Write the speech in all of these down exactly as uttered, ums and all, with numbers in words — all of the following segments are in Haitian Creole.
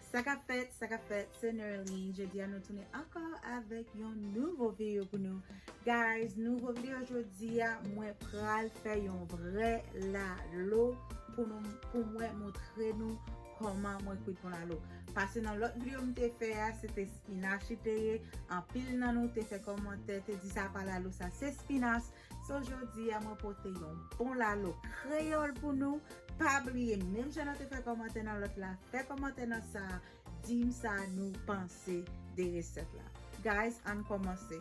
Sa k ap fèt, sa k ap fèt, se Nerline. Jodi a nou tounen ankò avèk yon nouvo videyo pou nou. Guys, nouvo videyo jodi a, mwen pral fè yon vrè lalo pou nou, pou mwen montre nou kòman mwen kwit yon lalo. Paske nan lòt videyo m te fè a, se te spinach li te ye. Anpil nan nou te fè kòmantè, te di sa pa lalo, sa se spinach. So, jodi a, mwen pote yon bon lalo kreyòl pou nou. Pa bliye, menm jan nou te fè kòmantè nan lòt la, fè kòmantè nan sa a, di m sa nou panse de resèt la. Guys, ann kòmanse.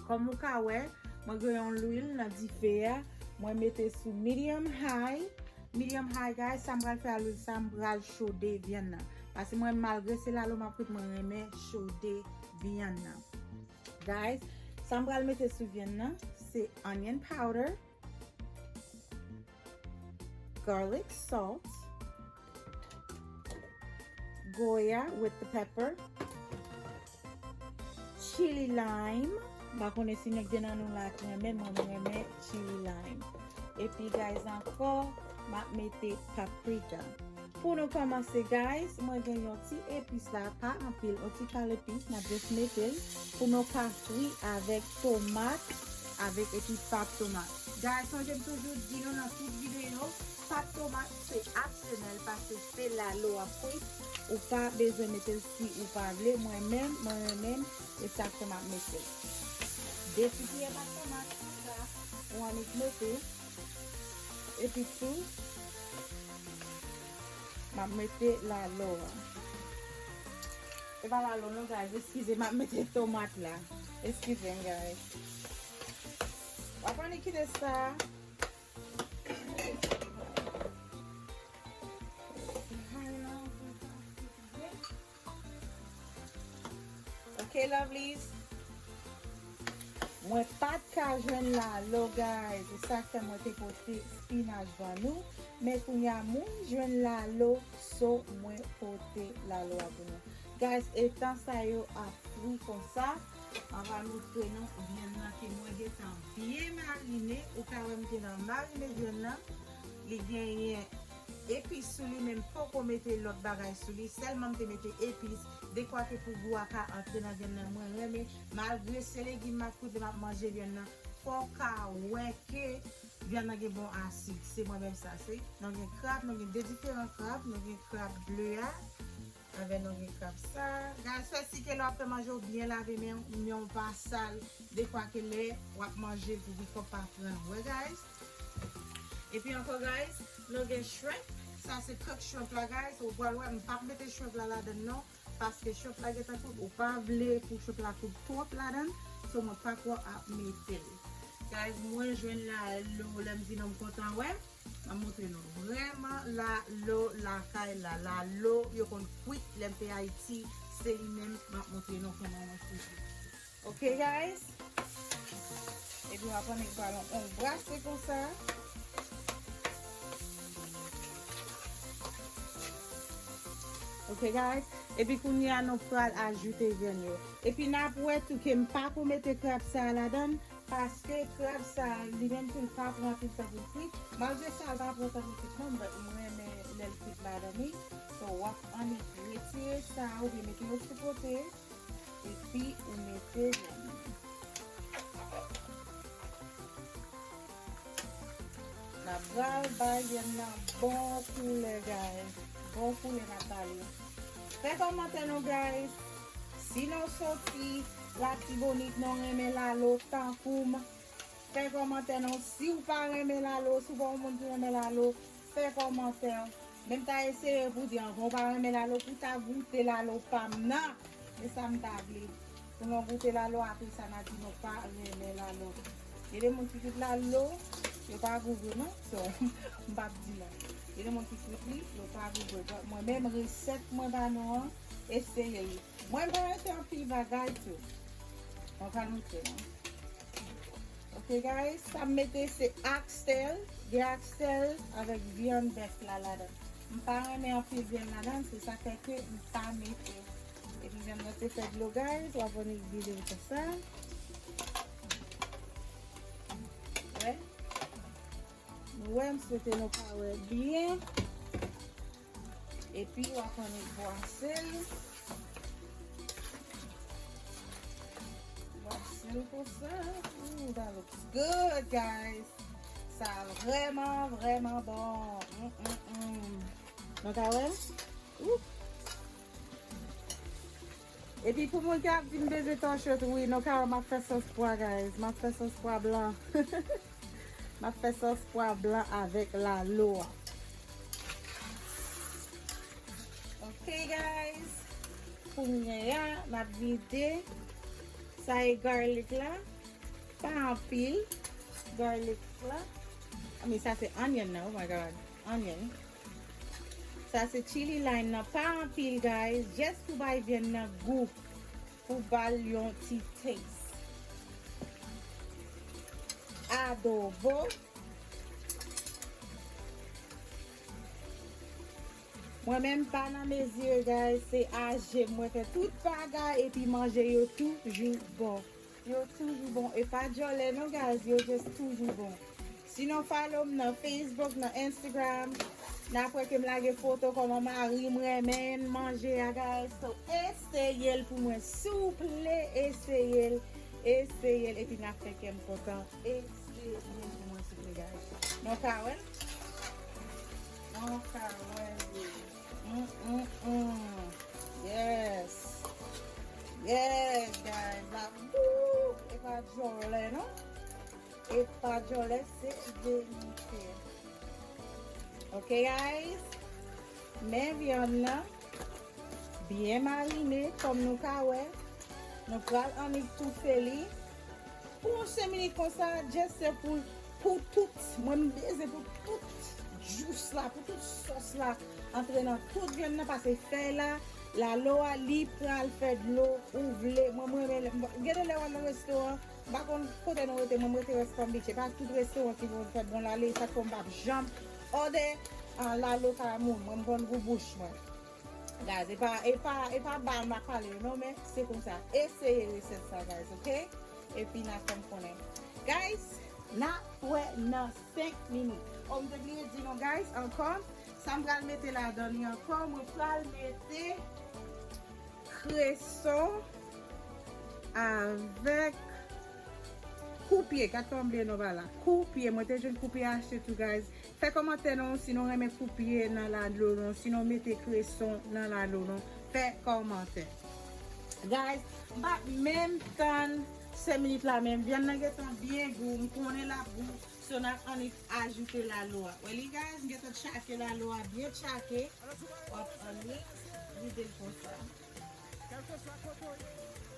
Kòm ou ka wè, mwen gen yon lwil nan dife a, mwen mete sou medium high. Medium high, guys, sa m pral fè a lwil sa, m pral chode vyann nan. Paske mwen, malgre se lalo m ap kwit, mwen renmen chode vyann nan. Guys, sa m pral mete sou vyann nan, se onion powder, garlic salt, Goya with the pepper, chili lime. M pa konnen si nèg gen nan nou la ki renmen, mwen, mwen renmen chili lime. Epi, guys, ankò, m ap mete paprika. Pou nou kòmanse, guys, mwen gen yon ti epis la, pa anpil, yon ti kal epis, m ap just mete l pou nou ka fri avèk tomat, avèk epi pat tomat. Guys, sonje m toujou di nou nan tout videyo, pat tomat se opsyonèl paske se lalo ap fri, ou pa bezwen mete l si ou pa vle. Mwen menm, mwen renmen l, e sa fè m ap mete l. De ti kiyè pat tomat, konsa, ou annik mete. Epi tou, m ap mete lalo a. E pa lalo non, guys, eskize, m ap mete tomat la. Eskize m, guys. W ap annik kite sa. Ok, lovelies. Mwen pa t ka jwenn lalo, guys. E sa k fè mwen te pote spinach ban nou. Men kounye a, mwen jwenn lalo, so mwen pote lalo a pou nou. Guys, etan sa yo ap fri konsa, an va montre nou vyann nan ke mwen gentan byen marine. Ou ka wè m gentan marine vyann nan. Li genyen epis sou li, men m poko mete lòt bagay sou li. Sèlman m te mete epis, dekwa ke pou gou a ka antre nan vyann nan. Mwen renmen, malgre se legim m ap kwit lè m ap manje vyann nan, fò w ka wè ke vyann nan gen bon asid. Se mwen menm sa, se. Nou gen krab, nou gen de diferan krab, nou gen krab ble a, avè nou gen krab sa. Guys, fè si ke lè w ap fè manje w byen lave men w, men w pa sal, dekwa ke lè w ap manje l pou mikwòb pa pran w. Wè, guys? Epi ankò, guys, nou gen shrimp. Sa se cook shrimp la, guys. Ou pral wè, m p ap mete shrimp la ladann non. Paske shrimp la gentan kout, ou pa vle pou shrimp la kout twòp ladann. So, mwen pa ko ap mete l. Guys, mwen jwenn lalo, lè m di nou m kontan wè. M ap montre nou. Vrèman, lalo lakay la. Lalo, yo konn kwit lè m te Ayiti. Se li menm, m ap montre nou kòman mwen kwit li. Ok, guys. Epi, w ap annik pral on brase konsa. Ok, guys. Epi, kounye a, nou pral ajoute vyann yo. Epi, n ap wè tou ke m pa ko mete krab sa a ladann, paske krab sa a, li menm tou, li pa pran anpil tan pou l fri. Malgre sa, li pa pran tan pou l fri non, but mwen renmen lè l fri ladann li. So, w ap annik retire sa a, oubyen mete yo sou kote. Epi ou mete vyann nan. N ap pral bay vyann nan bon koulè, guys. Bon koulè n ap ba li. Fè kòmantè nou, guys. Si nou soti Latibonit, nou renmen lalo tankou m, fè kòmantè nou. Si w pa renmen lalo, si w pa yon moun ki renmen lalo, fè kòmantè. Men m ta eseye pou di, anvan w pa renmen lalo, pou w ta goute lalo pa m nan. E sa m ta vle. Pou nou goute lalo, apre sa, n a di nou pa renmen lalo. Gen de moun ki kwit lalo, yo pa gou vre non. So, m p ap di non. Gen de moun ki kwit li, yo pa gou vre. Donk, mwen menm, resèt mwen ba nou an, eseye li. Mwen pa mete anpil bagay tou. Mwen pa mete non. Ok, guys, sa m mete se oxtail. Gen oxtail avèk vyann bèf la ladan. M pa renmen anpil vyann ladan, se sa fè ke m pa mete. Epi vyann nan te fè dlo, guys, w ap annik vide l konsa. Wè. Nou wè, m swete nou ka wè byen. Epi w ap annik bwase l. Bwase l konsa. Ooh, that looks good, guys. Sa vrèman, vrèman bon. Mm, mm, mm. Nou ka wè? Ooh. Epi pou moun ki ap di m bezwen tòchè tou, wi, nou ka wè m ap fè sòs pwa, guys. M ap fè sòs pwa blan. M ap fè sòs pwa blan avèk lalo a. Ok, guys. Kounye a, n ap vide. Sa e garlic la. Pa anpil. Garlic la. I mean, sa se onion nan. Oh my God. Onion. Sa se chili lime nan. Pa anpil, guys. Just pou bay vyann nan gou. Pou ba l yon ti taste. Adobo. Mwen menm pa nan mezi, guys, se a je m mwen fè tout bagay epi manje yo toujou bon. Yo toujou bon. E pa djòlè non, guys, yo just toujou bon. Sinon, follow m nan Facebook, nan Instagram. N ap wè ke m lage foto kòman mari m renmen manje a, guys. So, eseye l pou mwen, souple, eseye l, eseye l, epi n ap fè kè m kontan. Eseye l pou mwen, souple, guys. Nou ka wè l? Nou ka wè l. Mm, mm, mm. Yes. Yes, guys. La, woo! E pa djòlè, non? E pa djòlè, se verite. Ok, guys. Men vyann nan byen marine, kòm nou ka wè. Nou pral annik toufe li. Pou yon senk minit konsa, just se pou, pou tout, mwen m bezwen pou tout jus la, pou tout sòs la antre nan tout vyann nan, pase fèy la, lalo a, li pral fè dlo, ou vle. Mwen, mwen renmen, gade lè w al nan restoran, m pa konn kote nou rete, mwen, m rete West Palm Beach, e pa tout restoran ki konn fè bon lalo, e sa k fè m p ap janm òdè, ah, lalo kay moun, mwen, m konn gou bouch mwen. Guys, e pa, e pa, e pa ba m ap pale yo non, men se konsa. Eseye resèt sa, guys, ok? Epi n a fè m konnen. Guys, n a wè nan senk minit. Oh, m te bliye di nou, guys, ankò, sa m pral mete ladan li ankò, mwen pral mete kreson avèk koupye. Gad kòman m bliye non pa la. Koupye, mwen te jwenn koupye achte tou, guys. Fè kòmantè non, si nou renmen koupye nan lalo non, si nou mete kreson nan lalo non. Fè kòmantè. Guys, m pa menm tann senk minit la menm. Vyann nan gentan byen gou, m konnen l ap gou. So, n ap annik ajoute lalo a. Wè li, guys, m gentan tchake lalo a, byen tchake. W ap annik vide l konsa.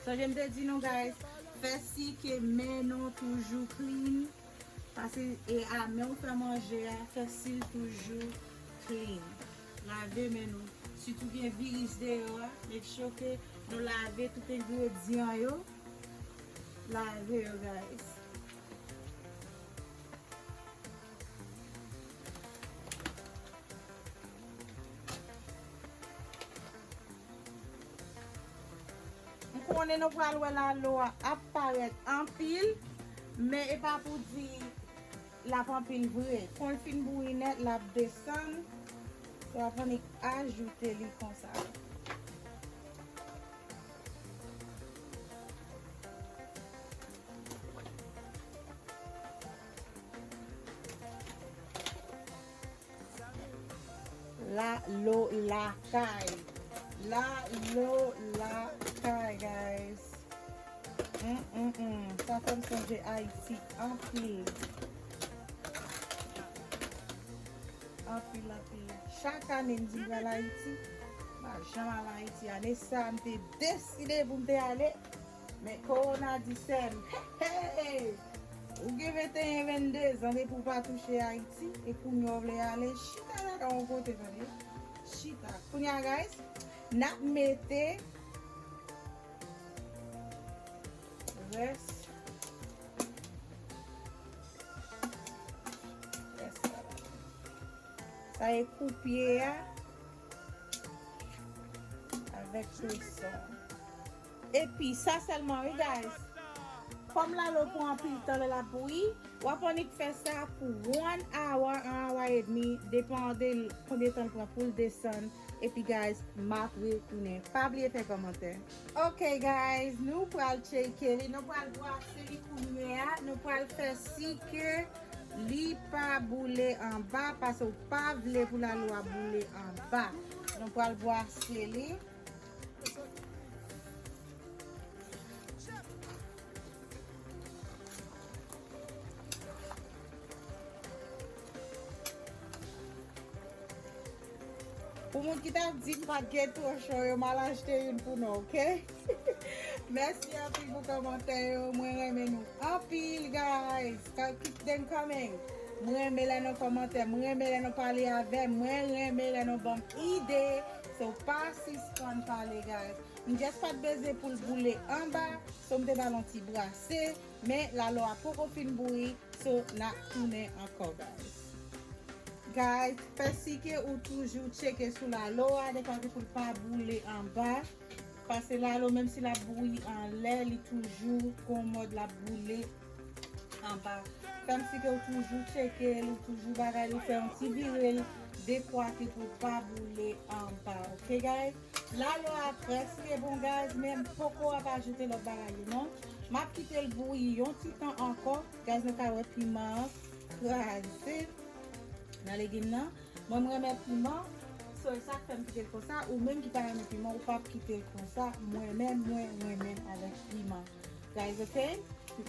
Sonje m te di nou, guys, fè si ke men nou toujou clean. Pase e a men w fè manje a, fè si l toujou clean. Lave men nou. Sitou gen viris deyò a, make sure ke nou lave tout engredyan yo. Lave yo, guys. M konnen nou pral wè lalo a ap parèt anpil, men e pa pou di l ap anpil vre. Kon l fin bouyi nèt, l ap desann. W ap annik ajoute li konsa. Lalo lakay. Lalo lakay, guys. Mm, mm, mm. Sa fè m sonje Ayiti anpil. Anpil, anpil. Chak ane m di m pral Ayiti. M pa janm al Ayiti. Ane sa, m te deside pou m te ale. Men kowona di sè m, hey, hey! Ou gen venteyen, venndezan depi w pa touche Ayiti, e kounye a w vle ale, chita la nan yon kote, tande. Chita. Kounye a, guys, n ap mete rès, rès sa la. Sa e koupye a avèk kreson. Epi sa sèlman wi, guys. Kòm lalo pran anpil tan lè l ap bouyi, W ap annik fè sa pou one hour, one hour edmi, depan de l, konbyen tan l pran pou l desann. Epi, guys, m ap retounen. Pa bliye fè kòmantè. Ok, guys, nou pral tcheke li, nou pral bwase li kounye a, nou pral fè si ke li pa boule anba, paske w pa vle pou lalo a boule anba. Nou pral bwase li. Pou moun ki t ap di m pa t gen twochon, yo m al achte youn pou nou, ok? Mèsi anpil pou kòmantè yo. Mwen renmen nou anpil, guys. Ka-, keep them coming. Mwen renmen lè nou kòmantè. Mwen renmen lè nou pale avè m. Mwen renmen lè nou ban m ide. So, pa sispann pale, guys. M just pa t bezwen pou l boule anba. So, m te ba l yon ti brase. Men lalo a poko fin bouyi. So, n ap tounen ankò, guys. Guys, fè si ke ou toujou tcheke sou lalo a, dekote pou l pa boule anba. Paske lalo, menm si l ap bouyi anlè, li toujou gon mòd l ap boule anba. Fè si ke ou toujou tcheke l, ou toujou bagay, ou fè yon ti vire l, dekote pou l pa boule anba. Ok, guys? Lalo a prèske bon, guys, men m poko ap ajoute lòt bagay yo, non. M ap kite l bouyi yon ti tan ankò. Guys, nou ka wè piman an kraze nan legim nan. Mwen, m renmen piman. So, e sa k fè m kite l konsa. Ou menm ki pa renmen piman, ou p ap kite l konsa. Mwen menm, mwen renmen l avèk piman. Guys, ok?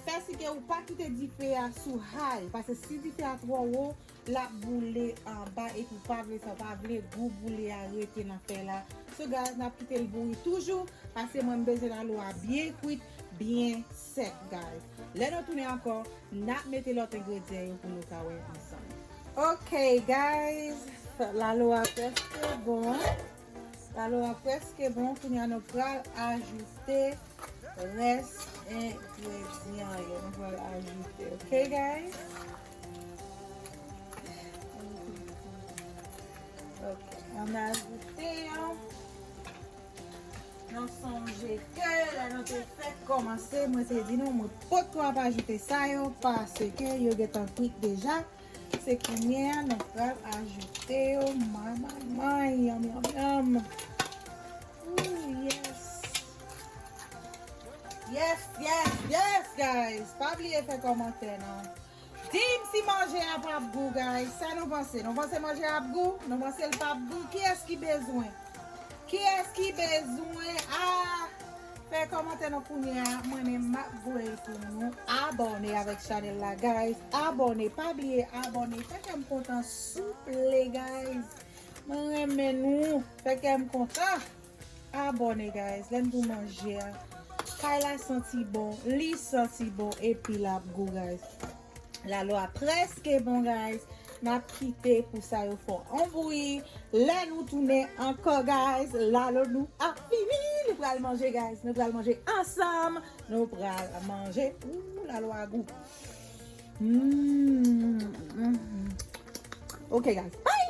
Fè si ke ou pa kite dife a sou high. Paske si dife a twò wo, l ap boule anba epi w pa vle sa, w pa vle gou boule a rete nan fè la. So, guys, n ap kite l bouyi toujou. Paske mwen, m bezwen lalo a byen kwit, byen sèk, guys. Lè nou tounen ankò, n ap mete lòt engredyan yo pou nou ka wè ansanm. Ok, guys, lalo a prèske bon. Lalo a prèske bon. Kounye a, nou pral ajoute rès engredyan yo. Nou pral ajoute, ok, guys? Ok, ann ajoute yo. Nou sonje ke lè nou te fèk kòmanse, mwen te di nou, mwen potko ap ajoute sa yo, paske yo gentan kwit deja. Se kounye a, nou pral ajoute yo. Manman, manman, yanm, yanm, yanm. Ooh, yes. Yes, yes, yes, guys. Pa bliye fè kòmantè, non. Di m si manje a p ap gou, guys. Sa nou panse? Nou panse manje a ap gou? Nou panse l p ap gou? Kiyès ki bezwen? Kiyès ki bezwen? Ah! Fè kòmantè nan kounye a. Mwen menm, m ap voye l pou nou. Abòne avèk chanèl la, guys. Abòne. Pa bliye abòne. Fè kè m kontan, souple, guys. Mwen renmen nou. Fè kè m kontan. Abòne, guys. Lè n tou manje a, kay la santi bon, li santi bon, epi l ap gou, guys. Lalo a prèske bon, guys. N ap kite pou sa yo fè yon bouyi. Lè nou tounen ankò, guys, lalo nou ap fini. Nou pral manje, guys. Nou pral manje ansanm. Nou pral manje. Ooh, lalo a gou. Mm, mm, mm. Ok, guys. Bye!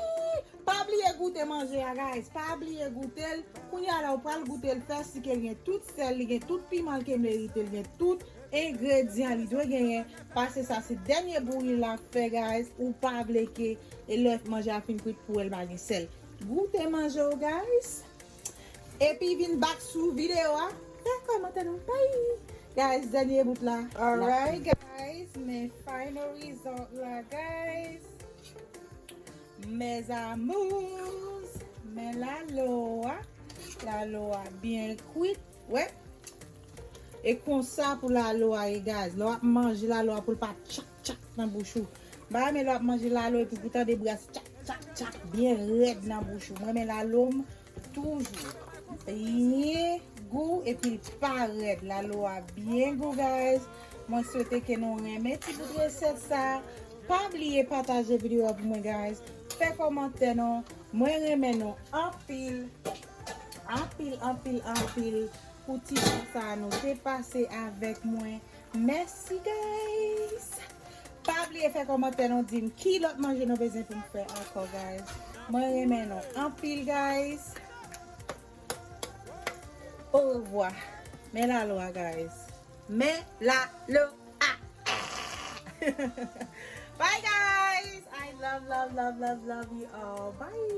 Pa bliye goute manje a, guys. Pa bliye goute l. Kounye a la, ou pral goute l, fè si ke l gen tout sèl, li gen tout piman l ke merite, li gen tout engredyan li dwe genyen. Paske sa se dènye bouyi l ap fè, guys. Ou pa vle ke, e lè manje a fin kwit pou w, l pa gen sèl. Goute manje w, guys. Epi vin back sou videyo a. Fè kòmantè nou. Bye! Guys, dènye bout la. Alright, guys. Men final result la, guys. Mes amours, men lalo a. Lalo a byen kwit. Wè. E konsa pou lalo a ye, guys. Lè w ap manje lalo a pou l pa tchak tchak nan bouch ou. M pa renmen lè w ap manje lalo epi pou tande bri a se tchak tchak tchak byen rèd nan bouch ou. Mwen renmen lalo m toujou byen gou epi l pa rèd. Lalo a byen gou, guys. Mwen swete ke nou renmen ti bout resèt sa. Pa bliye pataje videyo a pou mwen, guys. Fè kòmantè nou. Mwen renmen nou anpil. Anpil, anpil, anpil. Pou ti tan sa a nou te pase avèk mwen. Mèsi, guys. Pa bliye fè kòmantè nou, di m ki lòt manje nou bezwen pou m fè ankò, guys. Mwen renmen nou anpil, guys. Orevwa. Men lalo a, guys. Men lalo a. Bye guys. I love, love, love, love, love you all. Bye.